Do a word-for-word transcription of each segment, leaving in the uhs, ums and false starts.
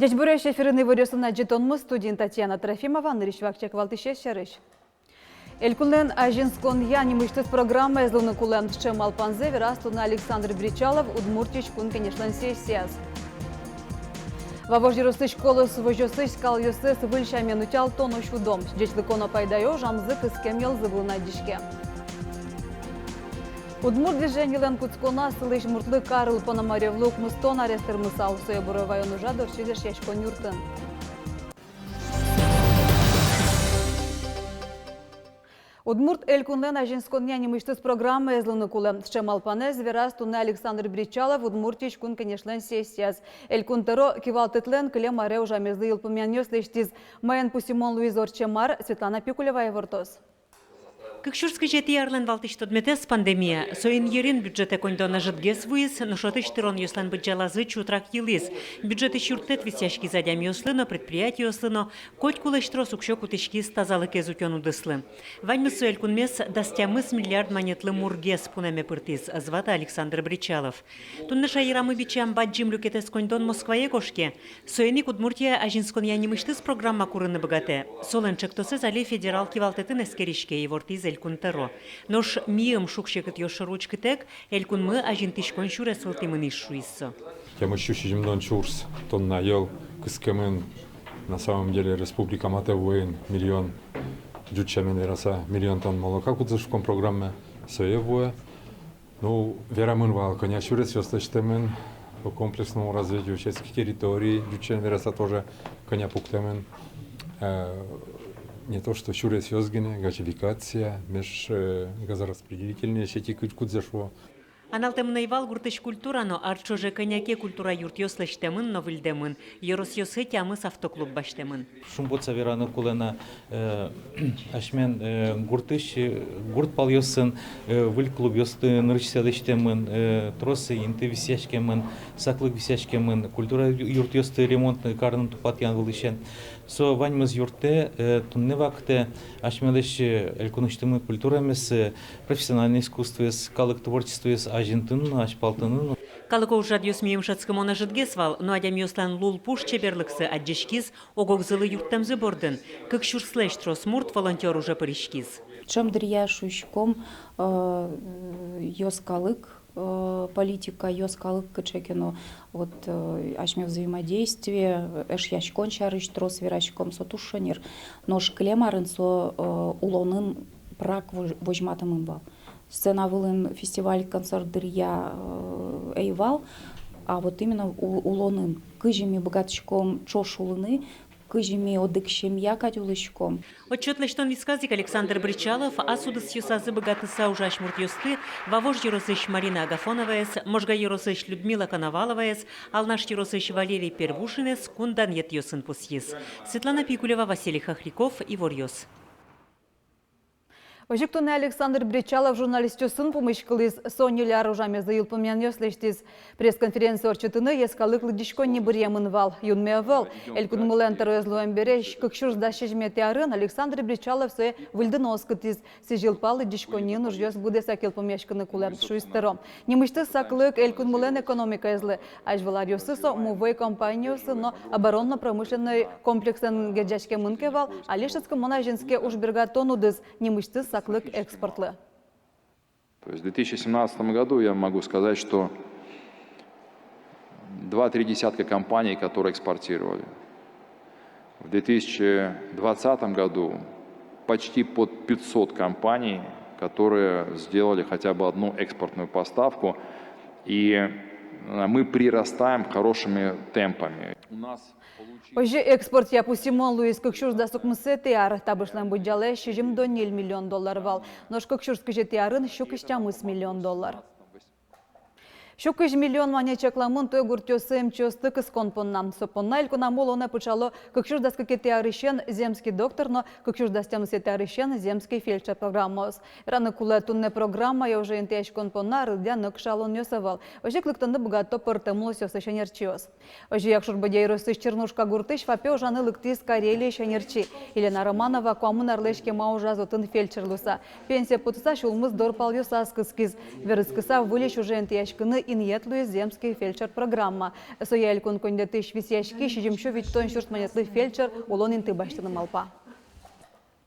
Ӟечбуресь! Эфирын «Иворъёс» но ӝытонмы, студиын Татьяна Трофимова. Нырысь вакчияк валтӥсез сярысь. Элькунлэн азинсконъя нимысьтыз программаез луыны кулэ. Сыӵе малпанзэ вераз туннэ Александр Бречалов Удмуртиысь Кун Кенешлэн сессияз. Вавож ёросысь «Колос» возёсысь скалъёссэс выль сямен утялто но сюдо. Ӟечлыко но пайдаё ужамзы кыскем йӧлзы вылын адӟиське. Удмурт движенилэн кутсконаз сылӥсь муртлы Карл Пономарёвлы укмыстон арес тырмысал. Сое буро ваён ужрад ортчиз Эшъяськон юртын. Удмурт Элькунлэн азинсконъя нимысьтыз программаез луыны кулэ. Сыӵе малпанэз вераз туннэ Александр Бречалов Удмуртиысь Кун Кенешлэн сессияз. Элькун тӧро кивалтэтлэн кылем аре ужамезлы йылпумъянъёс лэсьтӥз. Маин пусйымон луиз ортчем ар, Светлана Пикулева ивортоз. Кык сюрс кызетӥ арлэн валтӥсь тодметэз — пандемия. Соин йырин бюджетэ коньдон ӧжытгес вуиз, нош отысь тыронъёслэн быдӟалазы чутрак йылӥз. Бюджетысь юрттэт висъяськиз адямиослы но, предприятиослы но, котьку лэсьтрос уксё кутӥськиз тазалыкез утён удыслы. Ваньмыз со элькунмес дас тямыс миллиард манетлы мургес пунэме пыртӥз, ӧз ваты Александр Бречалов. Туннэ шаерамы бичам бадӟым люкетэз коньдон Москвае кошке. Соин ик Удмуртия азинсконъя нимысьтыз программа курыны быгатэ. Солэн чектосэз али федерал кивалтэтын эскериське, ивортӥз Элькун тӧро. Нош миым шуг-секытъёс шоры учкытэк, элькунмы азинтӥськон сюрес вылтӥ мынӥз, шуиз со. Тямыс сю сизьымдон сюрс тонна йӧл кыскемын. На самом деле республика матэ вуэ ини миллион, ӟуч сямен вераса, миллион тонн молока кутскон программа сое вуэ. Ну, верамын вал, кӧня сюресъёс лэсьтэмын по комплексному развитию сельских территорий, ӟуч сямен вераса, тоже кӧня пуктэмын. Э, не то что сюресъёс гинэ, газификация, меж-, э, газораспределительные сети, кыӵе кудзэ шуо. Аналтэмын ӧй вал гуртысь культура но. Ар ӵоже кӧня ке культура юртъёс лэсьтэмын но выльдэмын. Ёросъёсы тямыс автоклуб басьтэмын. Шумпотыса вераны кулэ на, э, асьмелэн, э, гуртысь, э, гурт палъёсын, э, выль клубъёсты нырысьсэ лэсьтэмын, э, трос инты висъяськемын, саклык висъяськемын, культура ю-, юртъёсты ремонт карыны тупатъян вылысен. Со ваньмыз юрттэ, э, туннэ вакытэ асьмелэсь, э, элькунысьтымы культурамес, э, профессиональной искусствоез, калык творчествоез азинтыны но, азьпалтыны но. Калыко ужрадъёс миым шӧдскымон ӧжытгес вал, но адямиослэн лулпуш чеберлыксы адӟиськиз ог-огзылы юрттэмзы бордын. Кык сюрслэсь трос мурт волонтёр уже пыриськиз. Ӵем дыръя шуиськом, э, йӧскалык, э, политика, йӧскалык кыӵе ке но, вот, э, асьме взаимодействие, э, Эшъяськон сярысь трос вераськом, со туж шонер. Нош кылем арын со, э, улонын прак вож-, возьматэмын вал. Сцена вылын фестиваль, концерт дыръя, э, ӧй вал, а вот именно у-, улонын. Кызьы ми быгатӥськом ӵош улыны, кызьы ми одӥг семья кадь улӥськом. Отчёт лэсьтон висказ ик Александр Бречалов ас удысъёсазы быгатыса ужась муртъёсты Вавож ёросысь Марина Агафоноваез, Можга ёросысь Людмила Коноваловаез, Алнаш ёросысь Валерий Первушинэз кун данъетъёсын пусйиз. Светлана Пикулева, Василий Хохряков, «Иворъёс». Озьы ик туннэ Александр Бречалов журналистъёсын пумиськылӥз, со ньыль ар ужамезлы йылпумъянъёс лэсьтӥз. Пресс-конференция ортчытыны йӧскалык лыдӟиськонни быръемын вал. Юнме ӧвӧл, элькунмылэн тӧроез луэм бере, кык сюрс дас сизьыметӥ арын, Александр Бречалов сое выльдыны оскытӥз. Сӥзьыл пал лыдӟиськонниын ужъёс быдэсак йылпумъяськыны кулэ, шуиз тӧро. Нимысьтыз саклык элькунмылэн экономикаезлы. Азьвыл аръёсы со мувӧй компаниосын но оборонно-промышленной комплексэн герӟаськемын ке вал, али шӧдскымон азинске уж бергатон удыс, нимысьтыз саклык экспортлы. То есть в две тысячи семнадцатом году я могу сказать, что два-три десятка компаний, которые экспортировали. В две тысячи двадцатом году почти под пятьсот компаний, которые сделали хотя бы одну экспортную поставку. И, э, мы прирастаем хорошими темпами. У нас получилось... Озьы экспортъя пусйымон луиз кык сюрс дас укмысэтӥ ар. Табышлэн быдӟалаез сизьымдон ньыль миллион доллар вал. Нош кык сюрс кызетӥ арын сю кызь тямыс миллион доллар. Сю кызь миллион манет чакламын туэ гуртъёсы эмчиосты кыскон понна. Со понна элькунамы улонэ пыӵало кык сюрс дас кыкетӥ арысен «Земский доктор» но кык сюрс дас тямысетӥ арысен «Земский фельдшер» программаос. Вераны кулэ, туннэ программая уже интыяськон понна рыдъя нокыӵе алонъёс ӧвӧл. Озьы ик лыктыны быгато пӧртэм улосъёсысь ӧнерчиос. Озьы Якшур-Бӧдья ёросысь Чернушка гуртысь ФАПе ужаны лыктӥз Карелиысь ӧнерчи. Елена Романова куамын арлэсь кема ужаз отын фельдшер луыса. Пенсие потыса сюлмыз дор палъёсаз кыскиз. Вераськыса выльысь уже интыяськыны инъет луиз «Земский фельдшер» программа. Соя элькун коньдэтысь висъяськись сизьымсю витьтон сюрс манетлы фельдшер улон инты басьтыны малпа.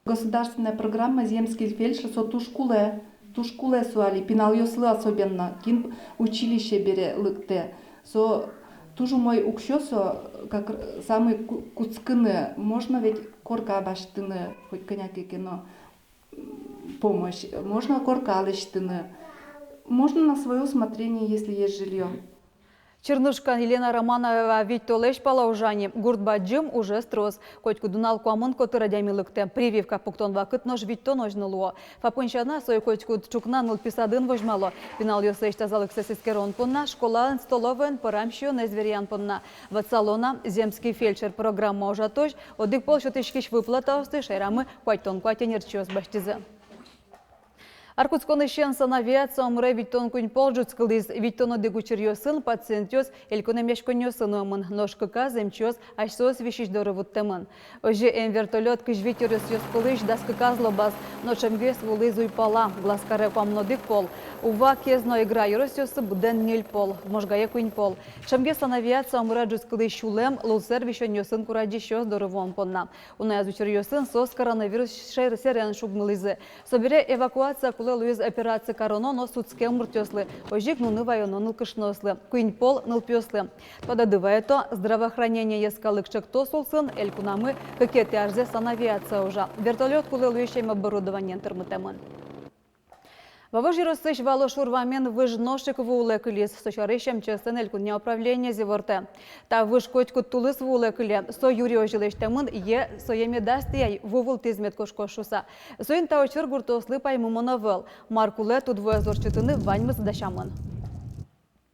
Государственная программа «Земский фельдшер» со туж кулэ, туж кулэ со али, пиналъёслы особенно, кин училище бере лыктэ. Со туж умой уксё со, как р-, самый ку-, кутскыны, можно ведь корка басьтыны, хоть кӧня ке но, м, помощь, можно корка лэсьтыны, можно на своё усмотрение, если есть жильё. Чернушкаын Елена Романоваева вить толэзь пала ужа ни. Гурт бадӟым, ужез трос. Котькуд нунал куамын котыр адями лыктэ. Прививка пуктон вакыт нош витьтонозь но луо. ФАПын сяна, сое котькуд ӵукна нылпи садын возьмало. Пиналъёслэсь тазалыксэс эскерон понна, школаын, столовойын пӧрам сиёнэз веръян понна. Ватсало на, «Земский фельдшер» программа ужатозь одӥг пол сётӥськись выплатаосты шаерамы куатьтон куать ӧнерчиос басьтӥзы. Ар кутсконысен санавиация омыре витьтон куинь пол ӝутскылӥз. Витьтон одӥг учыръёсын пациентъёс элькун эмъяськонъёсы нуэмын, нош кыказ эмчиос асьсэос висись доры вуттэмын. Озьы, эм вертолёт кызь вить ёросъёс пӧлысь дас кыказ лобаз, но ӵемгес вуылӥз уйпала. Глазкаре куамын одӥг пол, Ува, Кез но Игра ёросъёсы быдэн ньыль пол, Можгае куинь пол. Ӵемгес санавиация омыре ӝутскылӥз сюлэм, лулсэр висёнъёсын курадӟисьёс доры вуон понна. Уноез учыръёсын соос коронавирус шер-, сэрен шугмылӥзы. Собере эвакуация кулэ луиз операция кароно но сутскем муртъёслы, озьы ик нуны вайоно нылкышноослы, куинь пол нылпиослы. Тодады вайыто, здравоохранение йӧскалык ӵектос улсын элькунамы кыкетӥ арзэ санавиация ужа. Вертолёт кулэ луись эм оборудованиен тырмытэмын. Вавож ёросысь Вало шур вамен выж нош ик вуылэ кылиз. Со сярысь МЧС-лэн элькунъя управлениез ивортэ. Та выж котькуд тулыс вуылэ кыле. Со юри озьы лэсьтэмын, е сое медаз тӥяй, ву вылтӥз мед кошкоз шуыса. Соин та учыр гуртоослы паймымон ӧвӧл. Мар кулэ тудвуэз ортчытыны, ваньмыз дасямын.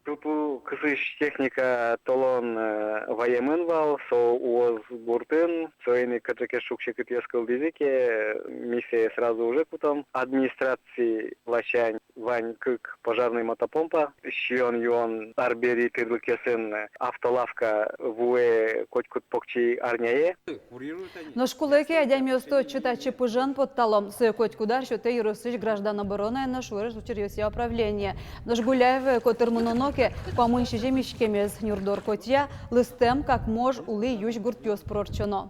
Туту кысӥсь техника толон, э, ваемын вал, со уз гуртын, соин ик кыӵе ке шуг-секытъёс кылдӥзы ке, э, ми сое сразу уже кутом. Администраци ласянь вань кык пожарный мотопомпа, сиён-юон арбери тӥрлыкъёсын автолавка вуэ котькуд покчи арняе. Нош кулэ ке, адямиосты отчы-татчы пыжен поттало. Сое котькуд ар сётэ ёросысь граждан оборонаен но шуэрес учыръёсъя управление. Нош Гуляевое котыр мыноно ке, куамын сизьым иськемез нюрдор котья, Лыстэм, Какмож, Улӥ, Юсь гуртъёс пыр ортчоно.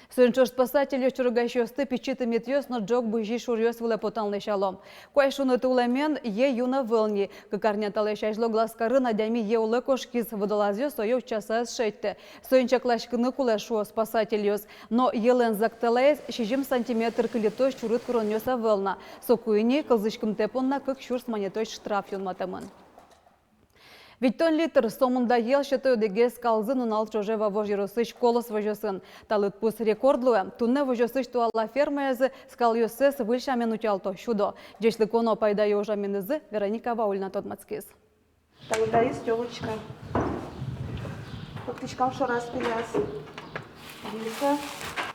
Соин ӵош спасательёс чорыгасьёсты пичи тыметъёс но ӝог бызи шуръёс вылэ потан лэсяло. Куазь шуныт улэмен е юн ӧвӧл ни. Кык арня талэсь азьло Глазкарын адями е улэ кошкиз, водолазъёс сое утчаса ӧз шедьтэ. Соин чакласькыны кулэ, шуо спасательёс. Но елэн зактэлаез сизьым сантиметр кылитозь чурыт куронъёс ӧвӧл на. Соку ини кылзӥськымтэ понна кык сюрс манетозь штраф юнматэмын. Витьтон литр сомында ел сётэ одӥгез скалзы нунал ӵоже Вавож ёросысь «Колос» возёсын. Та лыдпус рекорд луэ. Туннэ возёсысь туала фермаязы скалъёссэс выль сямен утялто, сюдо. Ӟечлыко но пайдаё ужаменызы Вероника Ваулина тодматскиз. Та вот таиз тёлочка. Пыктӥськом шораз пиляз. Вилька.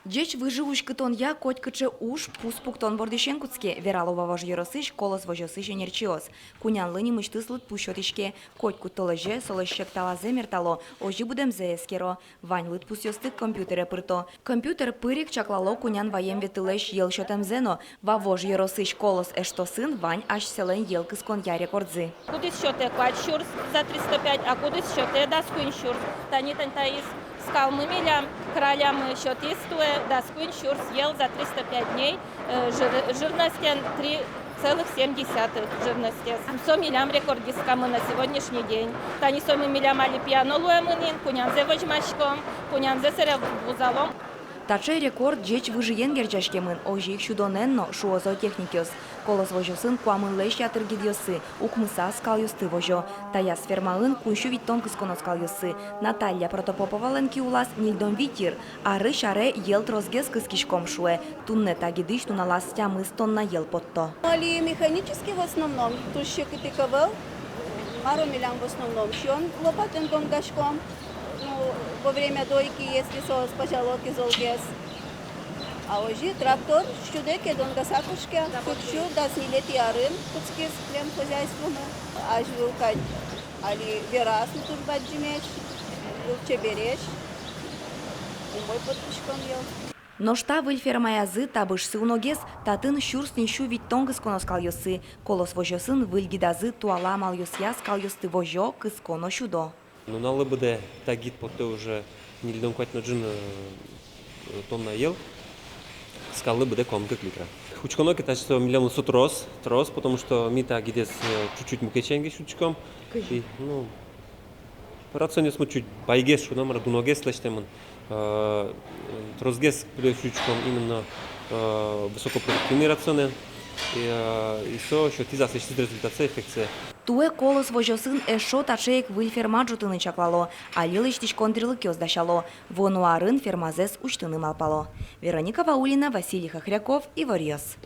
Ӟеч выжы уськытонъя котькыӵе уж пус пуктон бордысен кутске, верало Вавож ёросысь «Колос» возёсысь ӧнерчиос. Кунянлы нимысьтыз лыдпус сётӥське. Котькуд толэзе солэсь секталазэ мертало, озьы будэмзэ эскеро. Вань лыдпусъёсты компьютере пырто. Компьютер пыр ик чаклало кунян ваем ветылэсь ел сётэмзэ но. Вавож ёросысь «Колос» эштосын вань асьсэлэн ел кысконъя рекордзы. Кудӥз сётэ куать сюрс за триста пять, а кудӥз сётэ дас куинь сюрс. Тани тань таиз скалмы милям, кралямы, сётӥз туэ дас куинь сюрс ел за триста пять дней, э, жир-, жирностен три целых семь десятых жирностез. Со милям рекордистка на сегодняшний день. Тани со милям али пияно луэмын ини, кунянзэ возьмаськом, кунянзэ сэре вузалом. Таӵе рекорд ӟеч выжыен герӟаськемын, озьы ик сюдонэн но, шуо зоотехникъёс. «Колос» возёсын куамынлэсь ятыр гидъёссы, укмысаз скалъёсты возё. Таяз фермаын куинь сю витьтон кысконо скалъёссы. Наталья Протопоповалэн ки улаз ньыльдон вить йыр. Арысь аре ел тросгес кыскиськом, шуэ. Туннэ та гидысь нуналаз тямыс тонна ел потто. Али механически в основном, туж секыт ик ӧвӧл, мар-о милям в основном, сиён лопатаен донгаськом, ну, во время дойки, если соос пазяло ке золгес. А озьы трактор сюдэ ке, донгаса кошке. Кык сю дас ньылетӥ арын кутскиз лемхозяйствомы. Азьвыл кадь али вераз но туж бадӟымесь, вылчебересь. Умой поттӥськом ел. Нош та выль фермаязы табышсы уногес, татын сюрс ньыль сю витьтон кысконо скалъёссы. «Колос» возёсын выль гидазы туала амалъёсъя скалъёсты возё, кыско но сюдо. Нуналлы быдэ та гид поттэ уже ньыльдон куать но ӝыны, э, тонна йӧл. Скаллы быдэ куамын кык литра. Учконо ке, таӵе со милемлы со трос, трос, потому что ми та гидэз, э, чуть-чуть мукет сямен гес сюдӥськом. Кызьы? И, ну, рационъёсмы чуть байгес, шуом, мар-а, дуногес лэсьтэмын. Э, тросгес кулэ сюдӥськом именно, э, высокопродуктивный рационэн. И, э, и со сётӥз аслэсьтыз результатсэ, эффектсэ. Туэ «Колос» возёсын эшшо таӵе ик выль ферма ӝутыны чаклало. Али лэсьтӥськон тӥрлыкъёс дасяло. Вуоно арын фермазэс усьтыны малпало. Вероника Ваулина, Василий Хохряков, «Иворъёс».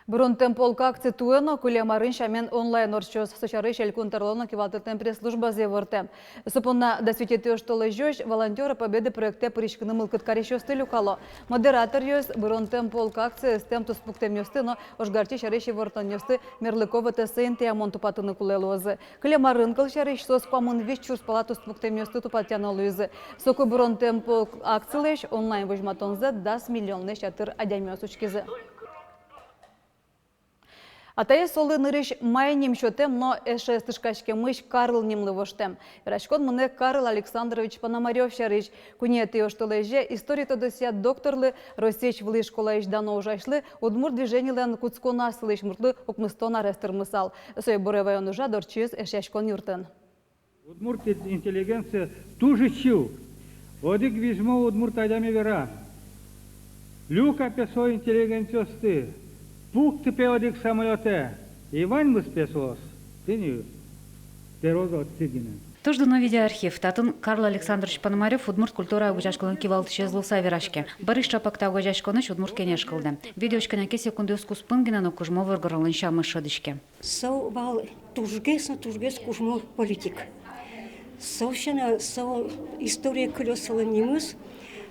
«Быронтэм полк» акци туэ но кылем арын сямен онлайн ортчоз. Со сярысь Элькун тӧрлэн но кивалтэтлэн пресс-службазы ивортэ. Со понна дас витетӥ оштолэзёзь «Волонтёры Победы» проектэ пыриськыны мылкыд карисьёсты люкало. Модераторъёс «Быронтэм полк» акцие ыстэм туспуктэмъёсты но ожгарчи сярысь ивортонъёсты мерлыко вотэсэ интыямон тупатыны кулэ луозы. Кылем арын, кылсярысь, соос куамын вить сюрс пала туспуктэмъёсты тупатъяно луизы. Соку «Быронтэм полк» акцилэсь онлайн возьматонзэ дас миллионлэсь ятыр адямиос учкизы. Атае солы нырысь май ним сётэм но эшез тышкаськемысь Карл нимлы воштэм. Вераськон мынэ Карл Александрович Пономарёв сярысь. Куинетӥ оштолэзе история тодосъя докторлы, Россиысь вылӥ школаысь дано ужасьлы, удмурт движенилэн кутсконаз сылӥсь муртлы укмыстон арес тырмысал. Сое буре ваён ужрад ортчиз Эшъяськон юртын. Удмурт интеллигенция туж ичи. Одӥг визьмо удмурт адями вера: люка пе со интеллигенциосты, пукты пе одӥг самолётэ, и ваньмыз пе соос тӥни тӧроз отчы гинэ. Туж дуно видеоархив. Татын Карл Александрович Пономарёв удмурт культурая огазеяськонлэн кивалтӥсез луыса вераське. Бӧрысь чапак та огазеяськонысь Удмурт Кенеш кылдэ. Видеоысь кӧня ке секундъёс куспын гинэ но кужмо воргоронлэн сямыз шӧдӥське. Со вал тужгес но тужгес кужмо политик. Со сяна, со историе кылёз солэн нимыз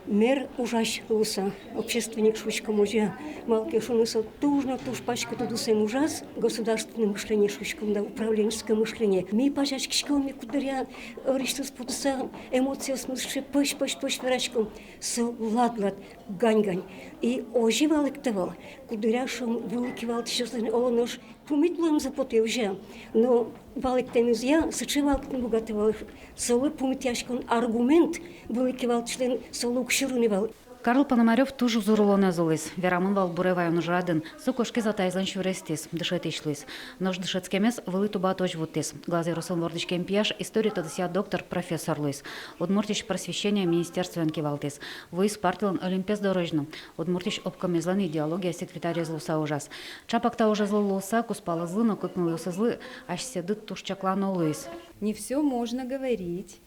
мер ужась луыса, общественник шуиськом озьы. Малы ке шуоно, со туж но туж паськыт удысэн ужаз, государственное мышление шуиськом, да, управленческое мышление. Ми пазяськиськом, ми куддыръя ӧрысьтыз потыса, эмоциосмес сыӵе пӧсь-пӧсь-пӧсь вераськом. Со лад-лад, гань-гань. И озьы валэктэ вал, куддыръя, шуом, вылӥ кивалтӥсьёслэн, оло, нош пумит луэмзы потэ, озьы-а? Но валэктэмезъя сыӵе валэктыны быгатэ вал, солы пумитъяськон аргумент вылӥ кивалтӥсьлэн солы уг сюрыны вал. Карл Пономарёв туж узыр улонэз улӥз, верамын вал буре ваён ужрадын. Со кошкиз атаезлэн сюрестӥз, дышетӥсь луиз. Нош дышетскемез вылӥ Тубатозь вуттӥз. Глаз ёросын вордӥськем пияш история тодосъя доктор, профессор луиз. Удмуртиысь просвещения министерствоен кивалтӥз. Вуиз партилэн Олимпез дорозь но. Удмуртиысь обкомезлэн идеология секретарез луыса ужаз. Чапак та ужезлы луыса, кузпалызлы но кыкнылъёсызлы асьсэды туж чаклано луиз. Не всё можно говорить,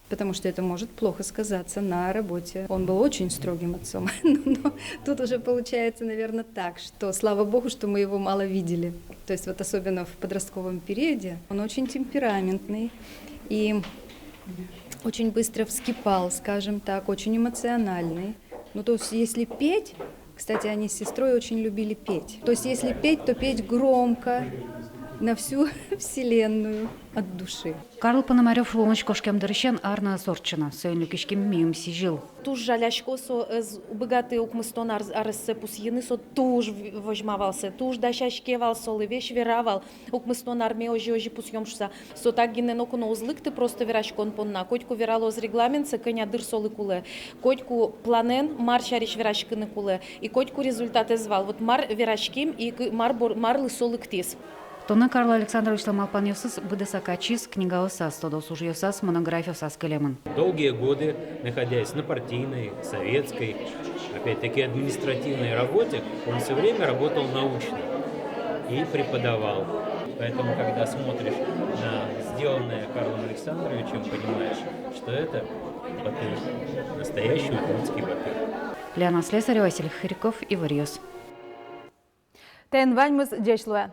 потому что это может плохо сказаться на работе. Он был очень строгим отцом. Но, но тут уже получается, наверное, так, что слава богу, что мы его мало видели. То есть вот особенно в подростковом периоде он очень темпераментный и очень быстро вскипал, скажем так, очень эмоциональный. Ну, то есть, если петь, кстати, они с сестрой очень любили петь. То есть, если петь, то петь громко, на всю вселенную, от души. Карл Пономарёв улонысь кошкем дырысен ар но ӧз ортчы на, соин люкиським миым сӥзьыл. Туж жалясько, со ӧз быгаты укмыстон ар-, арессэ пусйыны, со туж в-, возьма вал сое, туж дасяське вал солы, весь вера вал. Укмыстон арме озьы-озьы пусъём шуса. Со так гинэ ноку но уз лыкты просто вераськон понна. Котьку вералоз регламентсэ, кӧня дыр солы кулэ. Котьку планэн мар сярысь вераськыны кулэ. И котьку результатэз вал. Вот мар вераським и к-, мар бор-, марлы со лыктӥз. Туннэ Карл Александровичлэн малпанъёсыз быдэсак ачиз книгаосаз, тодос ужъёсаз, монографиосаз кылемын. Долгие годы, находясь на партийной, советской, опять-таки, административной работе, он всё время работал научно и преподавал. Поэтому, когда смотришь на сделанное Карлом Александровичем, понимаешь, что это батыр, настоящий удмуртский батыр. Лена Слесарева, Василий Хохряков, «Иворъёс». Таин ваньмыз, ӟеч луэ.